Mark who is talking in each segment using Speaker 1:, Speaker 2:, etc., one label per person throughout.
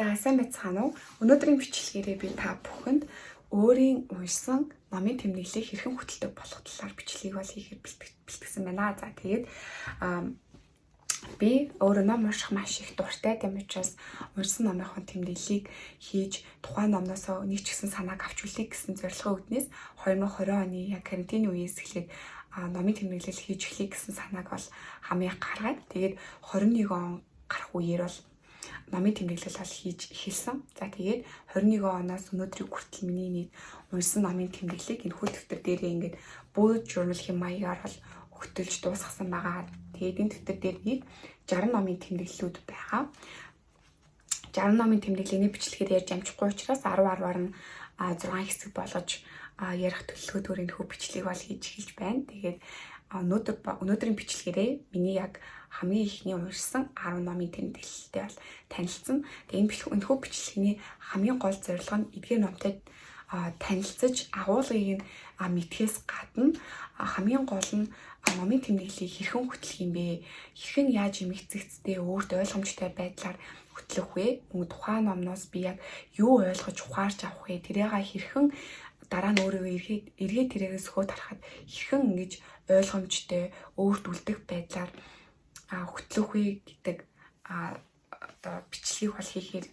Speaker 1: За, сайн байцгаана уу? Өнөөдрийн бичлэгээрээ би та бүхэнд өөрийн уншсан номын тэмдэглэлийг хэрхэн хөтэлдэг болох талаар бичлэгийг бол хийхээр бэлтгэсэн байна. За, тэгээд би өөрөө ном унших маш их дуртай. Тийм учраас уншсан номынхон тэмдэглэлийг хийж тухайн номноос нэг ч гэсэн санааг авч үлээх гэсэн зорилгын үүднээс 2020 оны яг карантины үеэс эхлээд номын тэмдэглэл хийж эхлэе гэсэн санааг бол хамгийн гаргаад, тэгээд 21 он гарах үеэр бол номын тэмдэглэл бол хийж эхэлсэн. За, тэгээд 21 оноос өнөөдрийг хүртэл миний нийт уншсан номын тэмдэглэлийг энэ хөл дэвтэр дээрээ ингээд bullet journal хэм маягаар бол хөтөлж дуусгасан байгаа. Тэгээд энэ дэвтэр дээр нийт 60 номын тэмдэглэлүүд байгаа. 60 номын тэмдэглэлийн бичлэгээр ярьж амжихгүй учраас 10 10-аар нь 6 хэсэг болгож ярих төлөвлөгөөтэйгээр энэ хүү бичлэгийг бол хийж эхэлж байна. Тэгээд өнөөдрийн бичлэгээрээ миний яг хамгийн ихний уншсан 10 номын тэмдэглэлтэй бол танилцсан. Тэгээ энэ хүү бичлэгийн хамгийн гол зорилго нь эдгээр номтой танилцаж, агуулгыг нь мэдхээс гадна хамгийн гол нь номын тэмдэглэлийг хэрхэн хөтлөх юм бэ? Хэрхэн яаж эмгэцэгцтэй өөрт ойлгомжтой байдлаар хөтлөх вэ? Мөн тухайн номноос би яг юу ойлгож ухаарч авах вэ? Тэрийг хэрхэн дараа нь өөрийгөө эргээд эргээд тэрээс сөхөө тарахад хэрхэн ингэж ойлгомжтой, өөрт үлдэх байдлаар хөтлөх вэ гэдэг одоо бичлэгийг бол хийхээр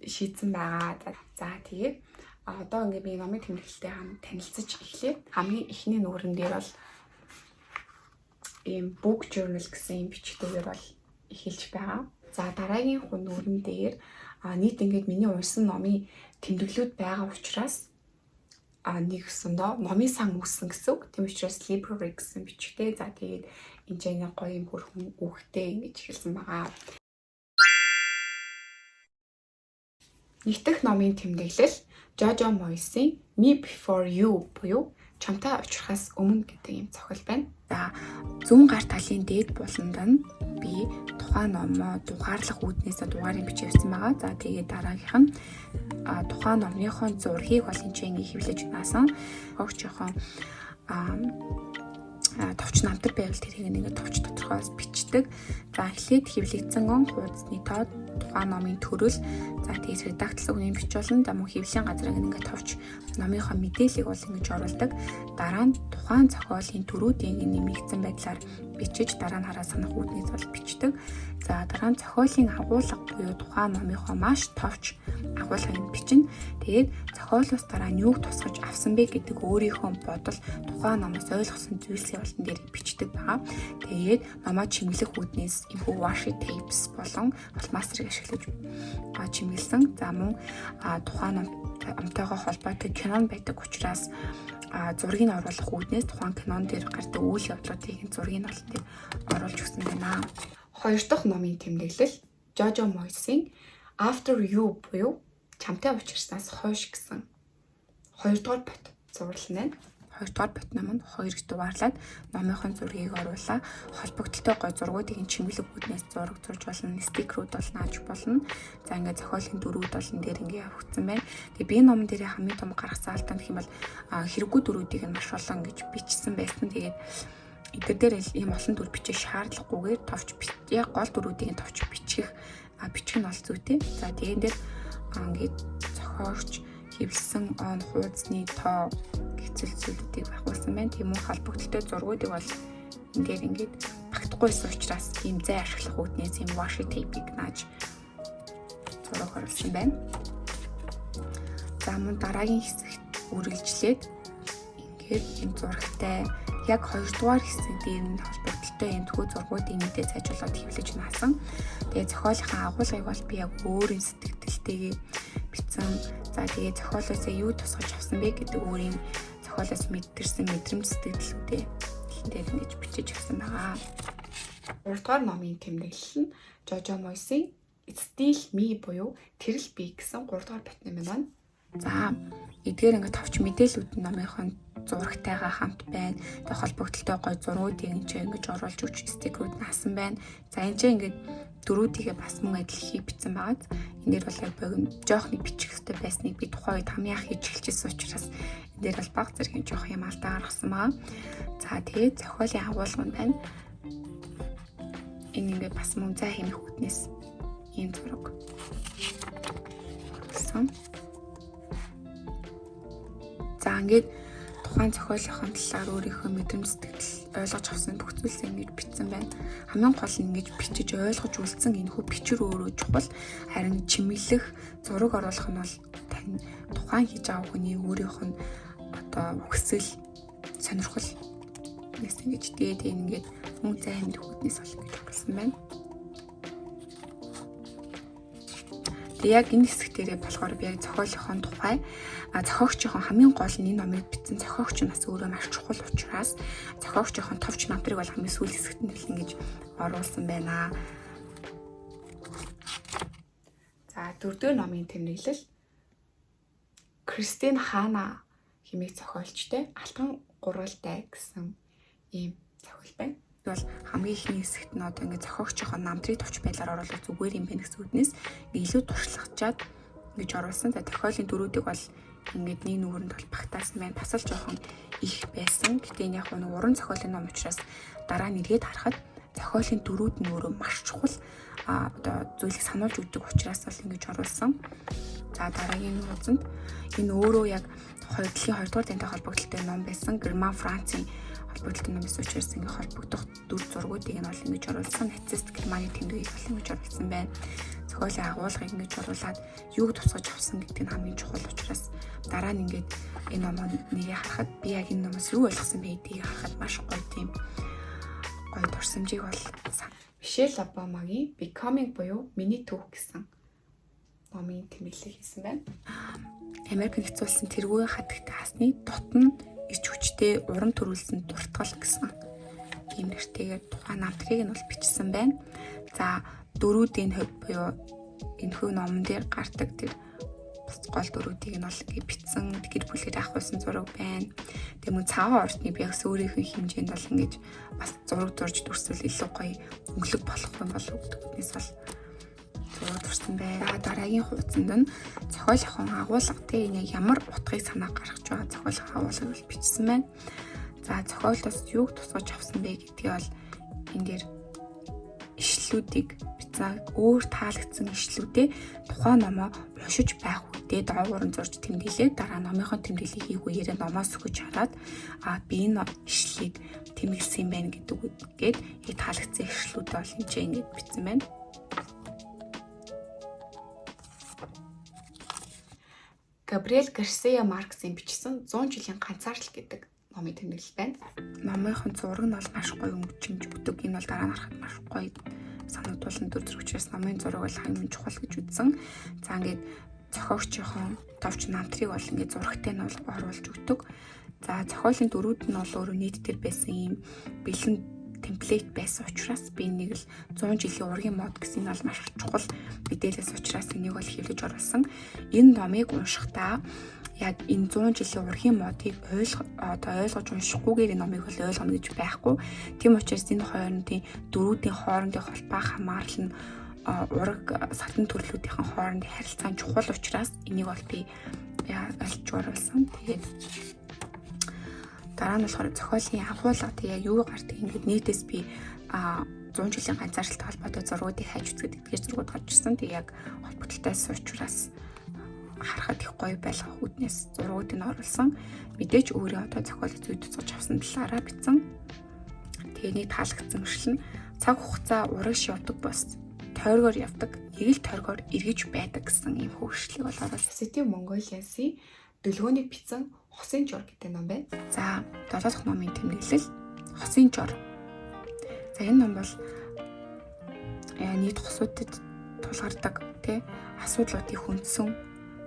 Speaker 1: шийдсэн байгаа. За, тэгээд одоо ингээ би номын тэмдэглэлтэй хам танилцаж эхлэе. Хамгийн эхний нүүрэн дээр бол ийм book journal гэсэн ийм бичгтэйгээр бол эхэлж байгаа. За, дараагийн хүн нүүрэн дээр нийт ингээд миний уншсан номын тэмдэглэлүүд байгаа учраас нэг өсөндөө номын сан үүссэн гэсэн үг. Тийм учраас library гэсэн бичгтэй. За, тэгээд энэ ч нэг гоё юм хөрхөн үгтэй ингэж эхэлсэн байгаа. Нэгдэх номын тэмдэглэл Жожо Мойсийн Me Before You буюу Чамтай уулзрахаас өмнө гэдэг ийм цохол байна. За, зүүн гар талын дээд буланд нь би тухайн номоо дугаарлах үүднээсээ дугаарыг бичиж явсан байгаа. За, тэгээд дараагийнх нь тухайн номныхоо зургийг бол энэ чинь ингэ хэвлэж наасан. Хогч жоохон товч намтар байвал тэрийг нэг товч тодорхоос бичдэг. За, эхлээд хэвлэгдсэн он, хуудасны тоо, тухайн номын төрөл, за, тэгээд редактлаг үнийг бичиж болно. За, мөн хэвлэлийн газрыг ингээд товч номынхоо мэдээллийг бол ингэж оруулдаг. Дараа нь тухайн зохиолын төрүүдийг нэмэгдсэн байдлаар бичиж, дараа нь хараа санах үүднээс бол бичдэг. За, дараа нь зохиолын агуулга буюу тухайн номынхоо маш товч агуулгыг бичнэ. Тэгээд зохиолоос дараа нь юуг тусгаж авсан бэ гэдэг өөрийнхөө бодол, тухайн номоос ойлгосон зүйлсийн болон дээр бичдэг байгаа. Тэгээд номоо чимэглэх үүднээс энэхүү washi tapes болон фломастерыг ашиглаж чимэглэсэн. За, мөн тухайн номтойгоо холбоотой кинон байдаг учраас зургийг оруулах үүднээс тухайн кинон дээр гардаг үйл явдлуудыг зургийг олон дээр оруулж өгсөн байна. Хоёр дахь номын тэмдэглэл Жожо Мойсийн After You буюу Чамтай уулзсанаас хойш гэсэн хоёрдугаар бот зурлал байна. Хоёрдугаар бот ном нь хоёр их дугаарлаад номынхон зургийг оруулаа. Холбогдлолтой гой зургуудыг нь чимэглэх үүднээс зураг зурж болно, стикерүүд бол нааж болно. За, ингээд зохиолын дөрүүд болон дээр ингээд явагдсан байна. Тэгээ би номон дээр хамгийн том гаргасан алдаа гэх юм бол хэрэггүй дөрүүдийг нь маш олон гэж бичсэн байсан. Тэгээд эдгээр дээр ийм олон дүр бичих шаардлагагүйгээр товч яг гол дөрүүдийг нь товч бичих нь бол зүйтэй. За, тэгээд дээр ингээд зохиогч, хэвлэсэн он, хуудасны тоо гэх зүйлүүдийг багуулсан байна. Тийм үү, холбогдлолтой зургуудыг бол энэ дээр ингээд багтахгүйсэн учраас ийм зай ашиглах үүднээс ийм washi tape-ийг нааж зураг оруулсан байна. За, мөн дараагийн хэсэгт үргэлжлээд ингээд ийм зурагтай яг хоёрдугаар хэсэг дээр нь холбогдлолтой ийм тхүү зургуудыг мэдээ сайжруулаад хэвлэж наасан. Тэгээ зохиолынхаа агуулгыг бол би яг өөрийн сэтгэлдэлтэйгээ бичсэн. За, тэгээ зохиолоосоо юу тусгаж авсан бэ гэдэг өөрийн зохиолоос мэдэрсэн мэдрэмж сэтгэлдлүүдээ дэлхэн дээр ингэж бичиж авсан байгаа. Гуравдугаар номын тэмдэглэл нь Жожо Мойсийн It's Still Me буюу Тэр л би гэсэн 3 дугаар бот ном байна. За, эдгээр ингээд товч мэдээллүүд нь номынхон зурагтайгаа хамт байна. Тэгээ холбогдлолтой гой зургуудыг энэ ч ингэж оруулж өгч стикерүүд наасан байна. За, энэ ч ингээд дөрүүдийгээ бас мөн адил хий бичсэн байгаа. Энэ дээр бол яг богино жоохны бичих хэрэгтэй байсныг би тухайн үед хамгийн анх хийж эхэлчихсэн учраас энэ дээр бол баг зэргийн жоох юм алдаа гаргасан байгаа. За, тэгээд зохиолын агуулга нь байна. Энэ ингээд бас мөн зай хэмэх үүднээс ийм зураг. оруулсан. За ингээд тухайн зохиолынхон талаар өөрийнхөө мэдрэмж сэтгэл ойлгож авсан бүх зүйлсээ ингэж бичсэн байна. Хамгийн гол нь ингэж бичиж ойлгож үлдсэн энэхүү бичвэр өөрөө чухал. Харин чимэглэх, зураг оруулах нь бол тань тухайн хийж байгаа хүний өөрийнх нь одоо хүсэл, сонирхол нэгс ингэж тэгээд ингээд мөн зай амьдрах үднээс бол ингэж оруулсан байна. Тэгээ яг энэ хэсэг дээрээ болохоор би яг зохиолынхон тухай зохиогчийн хамгийн гол нь энэ номыг бичсэн зохиогч нь бас өөрөө маш чухал учраас зохиогчийн товч намтрыг бол хамгийн сүүлийн хэсэгт нь ингэж оруулсан байна. За дөрөвдүгээр номын тэмдэглэл Кристин Хана хэмээх зохиолчтой Алтан гурвалтай гэсэн ийм зохиол байна. Бол хамгийн ихний хэсэгт нь одоо ингээд зохиогчийн намтрыг товч байдлаар оруулах зүгээр юм байна гэсэн үднээс илүү туршлагачаад ингэж оруулсан. За зохиолын дөрүүдийг бол ингээд нэг нүгэрэнд бол багтаасан байна. Бас л жоохон их байсан. Гэтэ энэ яг нэг уран зохиолын ном учраас дараа нь эргээд харахад зохиолын дөрүүд нь өөрөө маш чухал одоо зүйлийг сануулж өгдөг учраас бол ингэж оруулсан. За дараагийн хуудсанд энэ өөрөө яг дэлхийн 2 дугаар дайнтай холбогдлолтой ном байсан. Герман, Францын холбогдлолтой ном байсан учраас ингээ холбогдох дүр зургуудыг нь бол ингэж оруулсан. Нацист Германы тэмдгийг бол ингэж оруулсан байна. Зохиолын агуулгыг ингэж оруулаад юуг тусгаж авсан гэдэг нь хамгийн чухал учраас дараа нь ингээд энэ номоо нэгэ харахад би яг энэ номоос юу ойлгосон бэ гэдгийг харахад маш гоё тийм гоё дурсамжийг бол Мишель Обамагийн Becoming буюу Миний түүх гэсэн номын тэмдэглэл хийсэн байна. Америк нэгдсэн улсын тэргүүн хадагтай хасны дотн ирч хүчтэй уран төрүүлсэн дуртгал гэсэн ийм нэртэйгээр тухайн намтрыг нь бол бичсэн байна. За дөрүүдийн хувь буюу энэхүү номон дээр гардаг тэр гол дөрүүдийг нь бол ингэ бичсэн гэр бүлээр авахулсан зураг байна. Тэгээ мөн цагаан ордны би яг өөрийнх нь хэмжээнд бол ингэж бас зураг зурж дүрсвэл илүү гоё өнгөлөг болох юм болов гэдгээс бол зураг зурсан байна. Дараагийн хуудсанд нь зохиолынхон агуулга тэ энэ ямар утгыг санаа гаргаж байгаа зохиолын агуулгыг бол бичсэн байна. За зохиолоос юуг тусгаж авсан бэ гэдгийг бол энэ дээр ишлүүдийг бичсэн. Өөр таалагдсан ишлүүдээ тухайн номоо уншиж байх үедээ доогуур нь зурж тэмдэглээд дараа номынхон тэмдэглэлийг хийх үеэрээ номоо сөхөж хараад би энэ ишлэлийг тэмдэглэсэн юм байна гэдэг үгээд яг таалагдсан ишлүүдээ бол энэ ч ингэж бичсэн байна. Габриэл Гарсиа Марксийн бичсэн 100 жилийн ганцаардал гэдэг номын тэмдэглэл байна. Номынхон зураг нь бол маш гоё өнгөчмж өгдөг. Энэ бол дараа нь харахад маш гоё санагдуулан дүр зураг учраас номын зураг бол хамгийн чухал гэж үзсэн. За ингээд зохиогчийн товч намтрыг бол ингээд зурагтай нь бол оруулж өгдөг. За зохиолын дөрүүд нь бол өөрөө нийт төр байсан ийм бэлэн темплейт байсан учраас би нэг л 100 жилийн ургийн мод гэсэн нь бол маш чухал мэдээлэлс учраас энийг бол хэвлэж оруулсан. Энэ номыг уншихдаа яг энэ 100 жилийн ургийн модыг ойлгож уншихгүйгээр энэ номыг бол ойлгоно гэж байхгүй. Тийм учраас энэ хоёрын дөрүүдийн хоорондын холбоо хамаарал нь ураг сатан төрлүүдийн хоорондын харилцаа чухал учраас энийг бол би олж оруулсан. Тэгээд дараа нь болохоор зохиолын агуулга тэг яг юу гардаг ингээд нийтээс би 100 жилийн ганцаардлалтай холбоотой зургуудыг хайж үзгээд эдгээр зургууд гарч ирсэн. Тэг яг холбогдлолтой учраас харахад их гоё байх үүднээс зургуудыг оруулсан. Мэдээж өөрөө одоо зохиолыг зүй тусгаж авсан талаараа бичсэн. Тэгээ нэг таалагдсан ишлэл нь цаг хугацаа урагш явдаг бос тойргоор явдаг, нэг л тойргоор эргэж байдаг гэсэн ийм хөвшлийг бол оруулсан. City Mongolians-ийн дөлгөөнийг бичсэн Хосын жор гэдэг ном байна. За 7 дахь номын тэмдэглэл Хосын жор. За энэ ном бол нийт хосуудад тулгардаг тий асуудлуудыг хүндсэн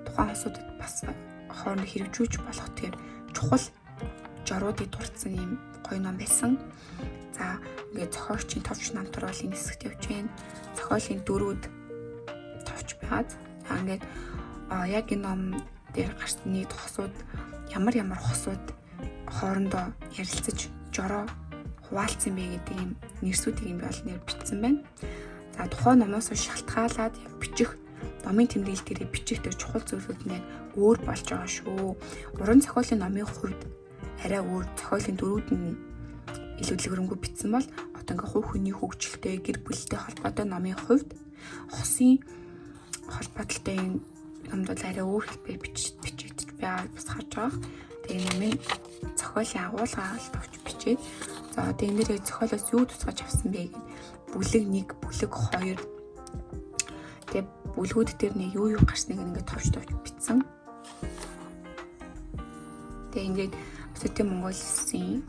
Speaker 1: тухайн хосуудад бас хооронд хэрэгжүүлж болох тэр чухал жоруудыг дурдсан ийм гоё ном байсан. За ингээд зохиогчийн товч намтар бол энэ хэсэгт явж байна. Зохиолын дөрүүд товч байгаа. За ингээд яг энэ ном дээр гарсан нийт хосууд ямар ямар хосууд хоорондоо ярилцаж жороо хуваалцсан бэ гэдэг ийм нэрсүүдийг юм бол нэр бичсэн байна. За тухайн номоос шалтгаалаад бичих номын тэмдэглэл дээрээ бичих тэр чухал зүйлүүд нь яг өөр болж байгаа шүү. Уран зохиолын номын хувьд арай өөр, зохиолын дөрүүд нь илүү дэлгэрэнгүй бичсэн бол одоо ингээ хувь хүний хөгжилтэй, гэр бүлтэй холбоотой номын хувьд хосын холбоотой энэ номд бол арай өөр хэлбэр бичигдэж байгаа бас харж байгаа. Тэгээ номын зохиолын агуулгаа бол товч бичээд, за одоо энэ дээр зохиолоос юу тусгаж авсан бэ гэд бүлэг 1, бүлэг 2, тэгээ бүлгүүд дээр нэг юу юу гарсныг ингээд товч товч бичсэн. Тэгээ ингээд Өсөтийн Монгол улсын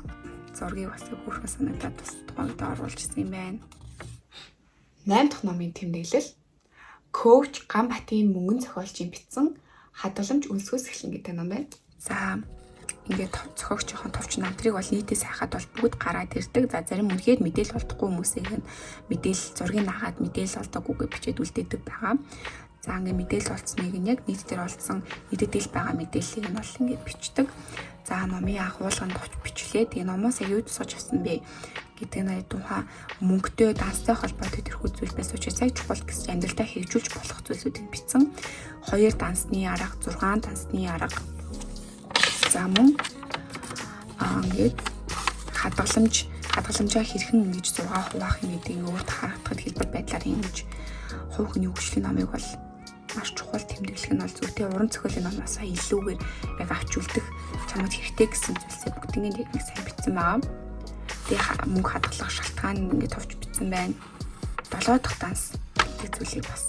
Speaker 1: зургийг бас хөөрхөн санагдаад бас тухайн үед оруулж ирсэн юм байна. 8 дахь номын тэмдэглэл Коуч Ганбатын мөнгөн зохиолчийн бичсэн Хадгаламж өнсгөөс эхлэн гэдэг ном байна. За, ингээд зохиогчийн товч намтрыг бол нийтээ сайхад бол бүгд гараад ирдэг. За, зарим үнэхээр мэдээлэл олдохгүй хүмүүсийг нь мэдээлэл зургийг нагаад мэдээлэл олдоогүй гэж бичээд үлдээдэг байгаа. За, ингээд мэдээлэл олдсныг нь яг нийт дээр олдсон нийтэд байгаа мэдээллийг нь бол ингээд бичдэг. За, номын агуулганд товч бичлээ. Тэгээ номоос яг юу тусгаж авсан бэ гэдэг нь тухайн мөнгөтэй, данстай холбоотой тэрхүү зүйл байсан учраас яг чухал гэсэн амьдралдаа хэрэгжүүлж болох зүйлсүүдийг бичсэн. Хоёр дансны арга, 6 дансны арга. За, мөн ингээд хадгаламжаа хэрхэн ингэж 6 хуваах юм гэдэг нь өөрт харагдахад хэлбэр байдлаар ингэж хувь хүний хөгжлийн номыг бол маш чухал тэмдэглэх нь бол зүйтэй. Уран зохиолын номоос илүүгээр яг авч үлдэх чамд хэрэгтэй гэсэн зүйлсээ бүгднийг яг нэг сайн бичсэн байгаа. Тэгээ мөнгө хадгалах шалтгаан ингээд товч бичсэн байна. 7 дахь данс гэдэг зүйлийг бас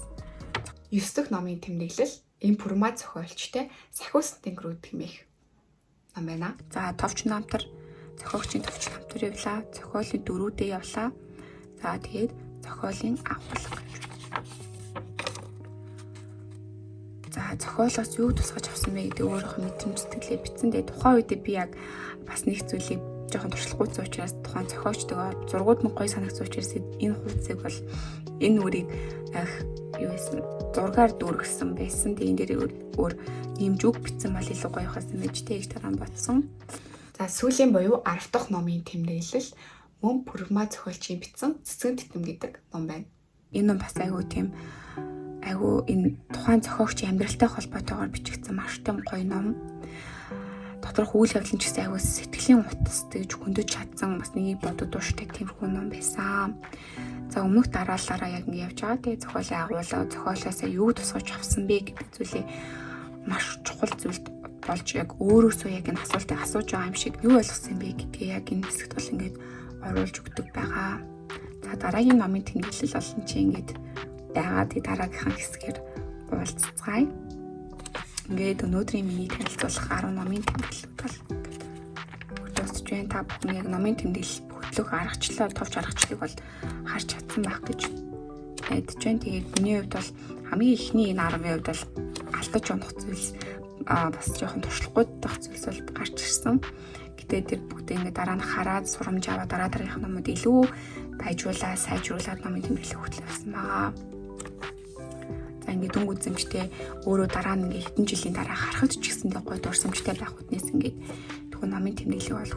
Speaker 1: 9 дахь номын тэмдэглэл энэ пүрма зохиолчтой Сахиус Тэнгэрүүд хэмээх ном байна. За, товч намтар, зохиогчийн товч намтар явлаа. Зохиолын дөрүүдээ явлаа. За, тэгээд зохиолын агуулга гэж. За, зохиолоос юу тусгаж авсан бэ гэдэг өөрийнхөө мэдрэмж сэтгэлээ бичсэн. Тэгээ тухайн үедээ би яг бас нэг зүйлийг жоохон туршлагагүй учраас тухайн зохиогчтойгоо зургууд нь гоё санагдсан учраас энэ хуудсыг бол энэ үрийг ах юу байсан зургаар дүүргэсэн байсан. Тэгээ энэ дээр өөр нэмж үг бичсэн бол илүү гоё хасан байж тээ гэж дараа нь бодсон. За, сүүлийн буюу 10 дахь номын тэмдэглэл мөн Пүрвма зохиолчийн бичсэн Цэцгэн тэтэм гэдэг ном байна. Энэ ном бас айгүй тийм айгүй энэ тухайн зохиогчийн амьдралтай холбоотойгоор бичигдсэн маш тийм гоё ном. Доторх үйл явдал нь ч гэсэн айгүй сэтгэлийн утас тэгж хөндөж чадсан бас нэг бодод ууштай тиймэрхүү ном байсан. За, өмнөх дараалалаараа яг ингэ явж байгаа. Тэгээ зохиолын агуулга, зохиолоосоо юу тусгаж авсан бэ гэдэг зүйлээ маш чухал зүйлд болж яг өөрөөсөө яг энэ асуултыг асууж байгаа юм шиг юу ойлгосон бэ гэдгээ яг энэ хэсэгт бол ингээд оруулж өгдөг байгаа. За, дараагийн номын тэмдэглэл олон чи ингээд байгаа. Тэгээ дараагийнхаа хэсгээр уулзцгаая. Ингээд өнөөдрийн миний танилцуулах 10 номын тэмдэглэлүүд бол ингээд дуусч байна. Та бүхэн яг номын тэмдэглэл хөтлөх аргачлал, товч аргачлалыг бол харж чадсан байх гэж найдаж байна. Тэгээд миний хувьд бол хамгийн эхний энэ 10-ын хувьд бол алдаж унах зүйлс бас жоохон туршлагагүй дах зүйлс бол гарч ирсэн. Гэтэ тэр бүгдээ ингээд дараа нь хараад сурамж аваад дараа дараагийнх номууд илүү байжуулаад сайжруулад номын тэмдэглэл хөтлөх болсон байгаа. За, ингээд дүнг үзэмжтэй өөрөө дараа нь ингээд хэдэн жилийн дараа харахад ч гэсэн гоё дурсамжтай байх үднээс ингээд түүх номын тэмдэглэлийг бол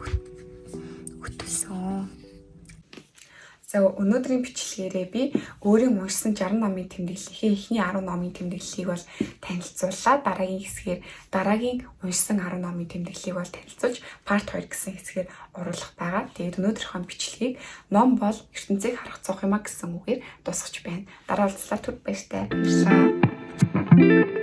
Speaker 1: хөтөлсөн. За, өнөөдрийн бичлэгээрээ би өөрийн уншсан 60 номын тэмдэглэлийн эхний 10 номын тэмдэглэлийг бол танилцууллаа. Дараагийн хэсгээр дараагийн уншсан 10 номын тэмдэглэлийг бол танилцуулж part 2 гэсэн хэсгээр оруулах байгаа. Тэгээд өнөөдрийнхөө бичлэгийг ном бол ертөнцийг харах цонх юм а гэсэн үгээр дуусгаж байна. Дараа уулзлаа, түр баяртай. Баярлалаа.